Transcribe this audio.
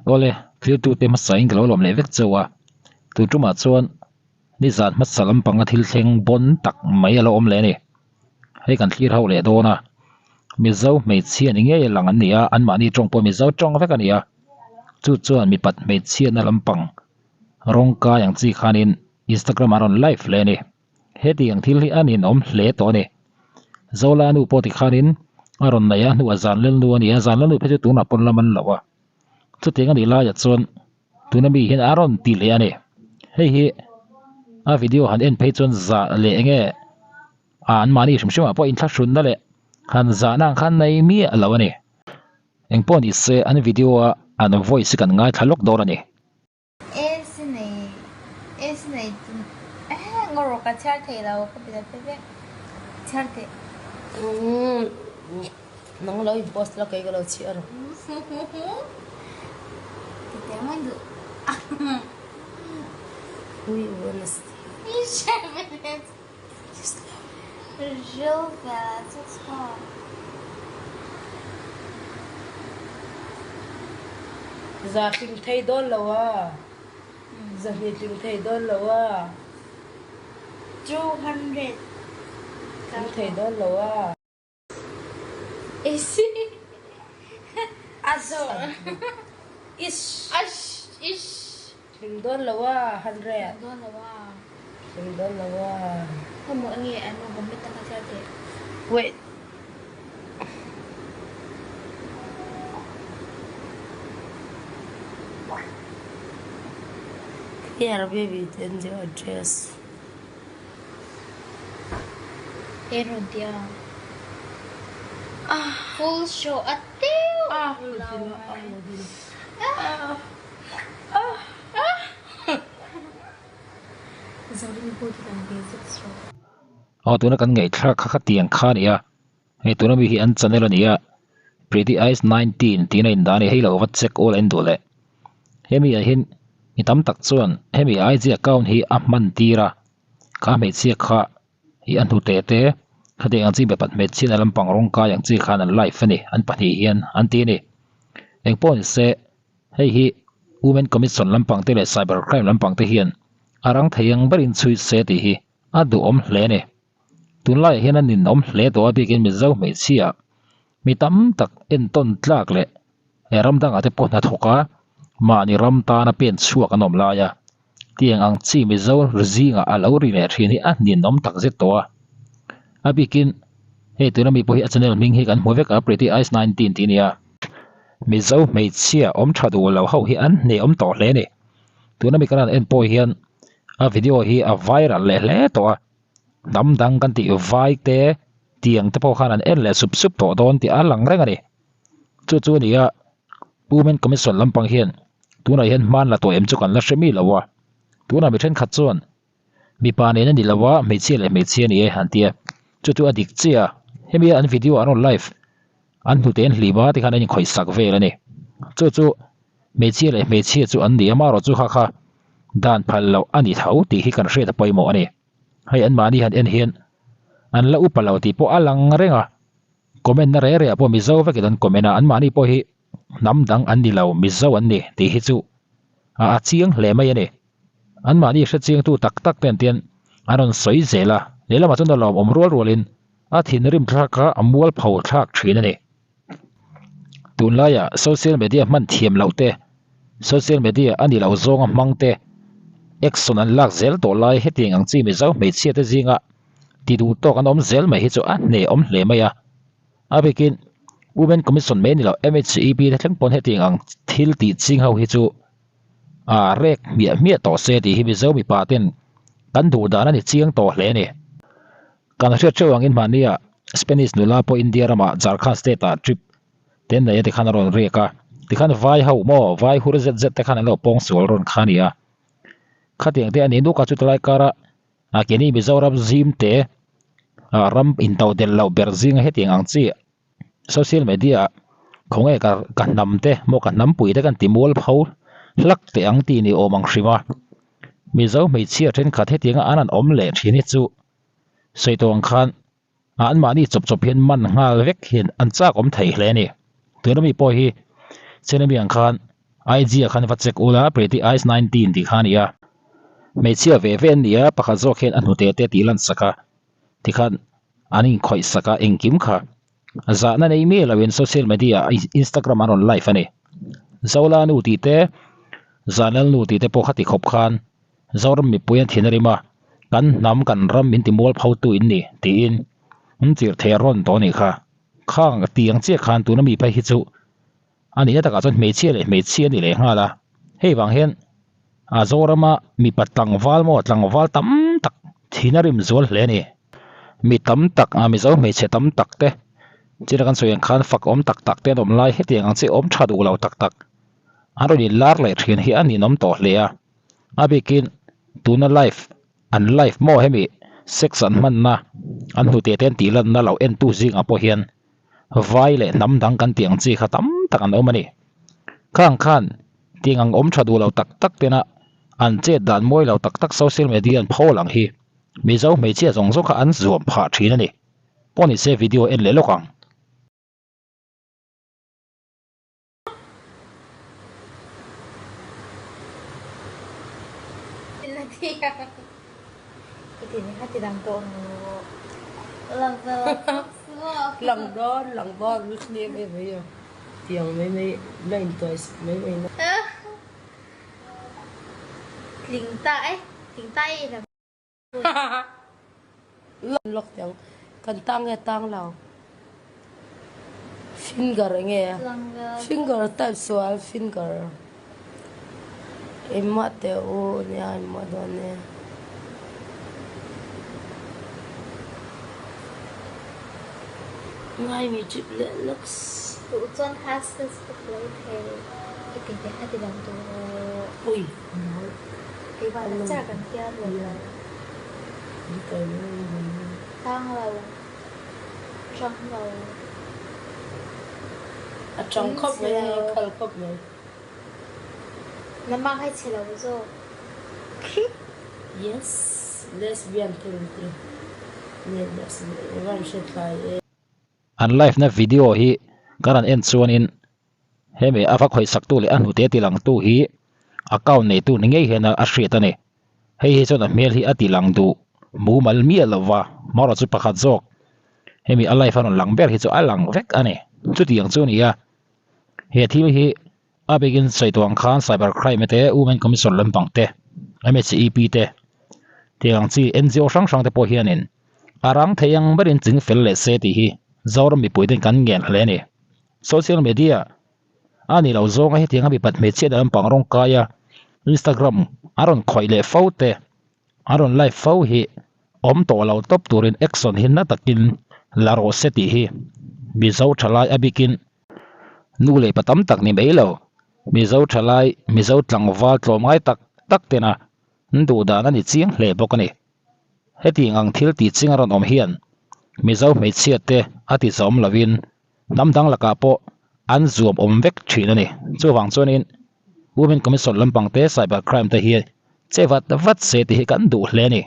Awle, thiltute hmasain ka lo lawm leh vek chauh a, tun tumah chuan nizan hmasa lampanga thil thleng bawn tak mai a lo awm leh a ni. Hei kan thlir ho leh dawn a, Mizo hmeichhia ni ngei a lang an ni a, anmahni tawng pawh Mizo tawng vek a ni a, chu chuan mipat hmeichhiatna lampang rawng kai ang chi khanin Instagram ah a rawn live hle a ni. Heti ang thil hi a ninawm hle tawh a ni. Zola nu pawh tikhanin a rawn nei a, hnuah zan lelnu a ni a, zan lelnu phei chu tunah pawn la man lo a. Chutiang a nih laiah chuan tuna mi hian a rawn ti leh a ni. Hei hi a video han en phei chuan zah leh eng nge a anmahni hrim hrimah pawh inthlahrunna leh han zahna ang khan nei miah lo a ni. Engpawh ni se an video a an voice hi kan ngaithla lawk dawn a ni. AC nei AC nei chu eh ngaw rawh ka chhiar thei lo ka pe ta vek chhiar teh. Umm nang lo in post la kei ka lo chhiar ang. Ti teh mai duh. We wanna see. Za tling thei dawn lo a, za hnih tling thei dawn lo a. Tling thei dawn lo a. Tling dawn lo a, 100. Tling dawn lo a. Wait. Here baby then the address. Full show a teuh lo mai. Aw tuna kan ngaihthlak kha khatiang kha a ni a, hei tuna mi hi an channel a ni a, Pretty Eyes 19 tiin a indah a ni, hei lo va check awl en duh leh. Hemi ah hian mi tam tak chuan hemi IG account hi a hman tir a, kha hmeichhia kha hi a hnute te khatiang ang chi mipat hmeichhia na lampang rawng kai ang chi khan an live a ni, an pahnih hian an ti a ni. Engpawh ni se. Hei hi Women Commission lampang te leh Cyber Crime lampang te hian a rang thei ang berin chhui se tih hi a duhawm hle a ni. Tunlaiah hian a ninawm hle tawh a bikin Mizo hmeichhia mi tam tak entawn tlak leh he ram dangah te pawh hnathawk a mahni ram tana pen chhuak an awm lai a, tiang ang chi Mizo zingah a lo ri leh thin hi a ninawm tak zet tawh a. A bikin hei tuna mi pawh hi a channel hming hi kan hmu vek a Pretty Eyes 19 tih a ni a. Mizo hmeichhia awm tha duh lo ho hi an hne awm tawh hle a ni. Tuna mi kan han en pawh hian a video hi a viral leh hle tawh a, hnam dang kan tih vai te tiang te pawh khan an en leh sup sup tawh dawn tih a lang reng a ni. Chu chu a ni a, Women Commission lampang hian tunah hian hman la tawh em chu kan la hre mi lo a, tunah mi thenkhat chuan mipa nen a ni lo a, hmeichhia leh hmeichhia a ni e an ti a, chu chu a dik chiah a, hemi an video an rawn live an hnute an hlim a tikhan an inkhawih sak vel a ni. Chu chu hmeichhia leh hmeichhia chu an ni a, amaherawhchu kha kha dan phal loh a ni tho tih hi kan hriat a pawimawh a ni. Hei anmahni han en hian an la upa lo tih pawh a lang reng a, comment na reh reh ah pawh Mizo vekin an comment a, anmahni pawh hi hnam dang an ni lo Mizo an ni tih hi chu a chiang hle mai a ni. Anmahni hre chiangtu tak tak te an tian an rawn sawi zel a, lehlamah chuan a lawmawm rual rualin a thinrim thlak kha a mualpho thlak thin a ni. Tunlaiah social media hman thiam loh te, social media a ni lo zawnga hmang te action an lak zel tawh lai hetiang ang chi Mizo hmeichhia te zinga ti duh tawk an awm zel mai hi chu a hne awm hle mai a. A bikin Women Commission mai a ni lo MHEP te thleng pawn hetiang ang thil tih ching ho hi chu a rek hmiah hmiah tawh se tih hi Mizo mipa ten kan duh dan a ni chiang tawh hle a ni. Kan hriat theuh angin mahnia Spanish nula pawh India ramah Jharkhand state ah trip te an nei a tikhan a rawn riak a, tikhan vai ho maw vai hur zet zet te khan an lo pawng sual rawn kha a ni a, khatiang te a ni nuk a chuti lai kara a keini Mizoram zim te ah ram intodelh loh ber zinga hetiang ang chi social media ah khawnge ka ka hnam te maw ka hnampui te kan ti mual pho hlak teh ang tih ni awm ang hrim a, Mizo hmeichhia thenkhat hetianga an han awm leh thin hi chu sawi tawh ang khan anmahni chawp chawp hian man nghal vek hian an chak awm thei hle a ni. Tuna mi pawh hi chena mi ang khan IG ah khan va check ula Pretty Eyes 19 tih kha a ni a. Hmeichhia ve ve an ni a, pakhat zawk hian a hnute te tih lan sak a, tikhan an inkhawih sak a engkim kha. Zahna nei miah loin social media ah Instagram an rawn live a ni. Zola nu tih te, Zanlal nu tih te pawh kha ti khawp khan Zoram mipui an thin a rim a, kan hnam kan ram min ti mual pho tu in ni tiin an chirh thei a rawn tawh a nih kha. Khang tiang chiah khan tuna mi phei hi chu a nihna takah chuan hmeichhia leh hmeichhia a ni leh nghal a, hei vang hian a Zorama mipa tlangval maw tlangval tam tak thin a rim zual hle a ni. Mi tam tak a Mizo hmeichhe tam tak te china kan sawi ang khan fak awm tak tak te an awm lai hetiang ang chi awm tha duh lo tak tak an rawn inlar leh thin hi a ninawm tawh hle a, a bikin tuna live an live maw hemi sex an hmanna an hnute te an tih lanna lo entu zingah pawh hian Vai leh hnam dang kan tih ang chi kha tam tak an awm a ni. Khang khan tiang ang awm tha duh lo tak tak tena an chet dan mawi lo tak tak social media an pho lang hi Mizo hmeichhia zawng zawng kha an zuam phah thin a ni. Pawh ni se video en leh lawk ang. Lang dawn lang dawn lu thli em em mai a tiang mai mai la in tuai sak mai mai na. Lawk teh ang kan tang nge tang lo finger enge finger type sual finger engmah teh u nia engmah dawn e. Ngai mi trip leh lawks. Duh chuan hustle step lo thei i ti teh a ti dang tur. Ui. A tang khawp mai a khal khawp mai. Yes lesbian te rawn ti nge lesbian rawn hre tlai e. An live na video hi ka rawn en chuanin Hemi a va khawihsaktu leh a hnute tilangtu hi account neitu ni ngei hian a hriat a ni. Hei hi chuan a hmel hi a tilang duh mumal miah lo va, marawh chu pakhat zawk hemi a life a rawn lang ber hi chu a lang vek a ni. Chutiang chu a ni a, he thil hi a bikin sawi tawh ang khan cyber crime te, women commission lampang te, MHEP te, tiang ang chi NGO hrang hrang te pawh hianin a rang thei ang berin ching fel leh se tih hi Zoram mipuiten kan ngen hle a ni. Social media a ni lo zawnga hetianga mipat hmeichhia dan lampang rawng kai a Instagram a rawn khawih leh fo te a rawn live fo hi awm tawh lo tawp turin action hi na takin la rawh se tih hi Mizo thalai a bikin nu leh pa tam tak ni mai lo Mizo thalai Mizo tlangval tlawmngai tak tak tena an duh dan a ni chiang hle bawk a ni. Hetiang ang thil tih ching a rawn awm hian Mizo hmeichhia te a ti zawm lovin Hnam dang lakah pawh an zuam awm vek thin a ni. Chuvang chuanin Women Commission lampang te Cyber Crime te hi che vat vat se tih hi kan duh hle a ni.